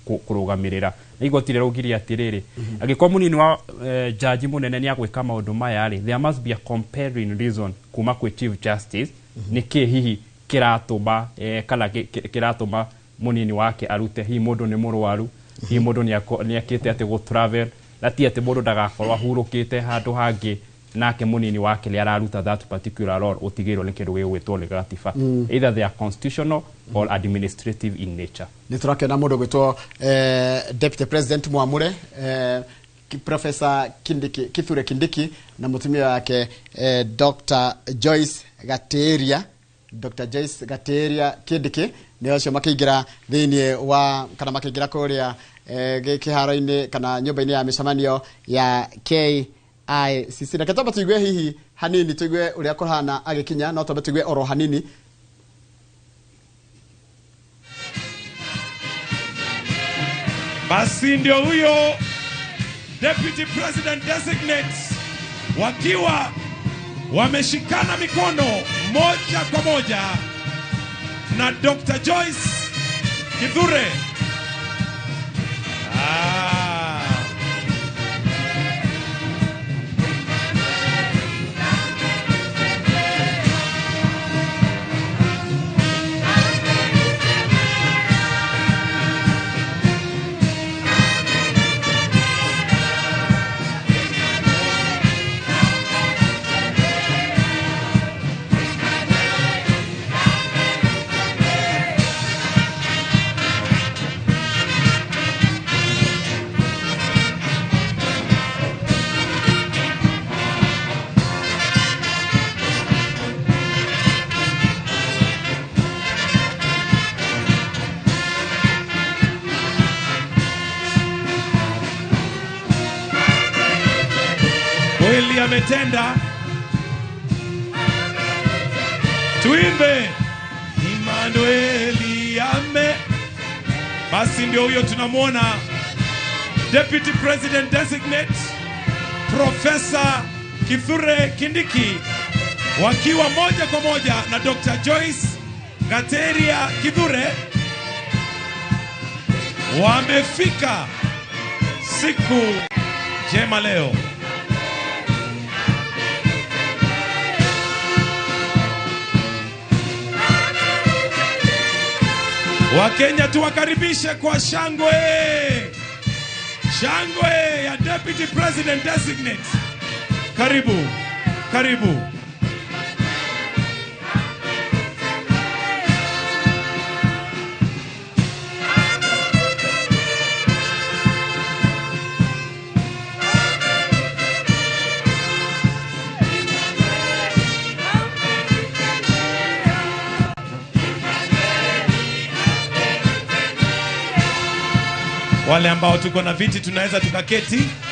kũrũgamĩrĩra. Na igoti rĩraugire atĩrĩrĩ, angĩkorwo mũnini wa jaji mũnene nĩ agwĩka maũndũ maya rĩ, there must be a compelling reason kuma kwĩ Chief Justice, nĩkĩ hihi kĩratũma kana kĩratũma mũnini wake arute. Hihi mũndũ nĩ mũrwaru, hihi mũndũ nĩ akĩte atĩ gũ travel, na ti atĩ mũndũ ndagakorwo ahurũkĩte handũ hangĩ nake mũnini wake nĩ araruta that particular role ũtigĩrwo nĩ kĩndũ gĩgwĩtwo nĩ gatiba. Either they are constitutional or administrative in nature. Nä tå rakĩona mũndũ gwĩtwo Deputy President mwamũre Professor Kindiki, Kithure Kindiki, na mũtumia wake Dr. Joyce Gateria, Dr. Joyce Gateria Kindiki, nĩ acio makĩingĩra thĩinĩ wa kana makĩingĩra kũrĩa kĩharo-inĩ kana nyũmba-inĩ ya mĩcemanio ya KICC. Reke twambe tũigue hihi hanini, tũigue ũrĩa kũhana agĩkinya, no twambe tũigue oro hanini. Basi ndio huyo Deputy President Designate wakiwa wameshikana mikono moja kwa moja na Dr. Joyce Kithure. Ah. Kweli ametenda. Tuimbe Emmanueli ame. Basi ndio huyo tunamwona Deputy President Designate Professor Kithure Kindiki wakiwa moja kwa moja na Dr. Joyce Gateria Kithure wamefika siku njema leo. Wakenya tuwakaribishe kwa shangwe. Shangwe ya Deputy President Designate. Karibu, karibu. Wale ambao tuko na viti tunaweza tukaketi.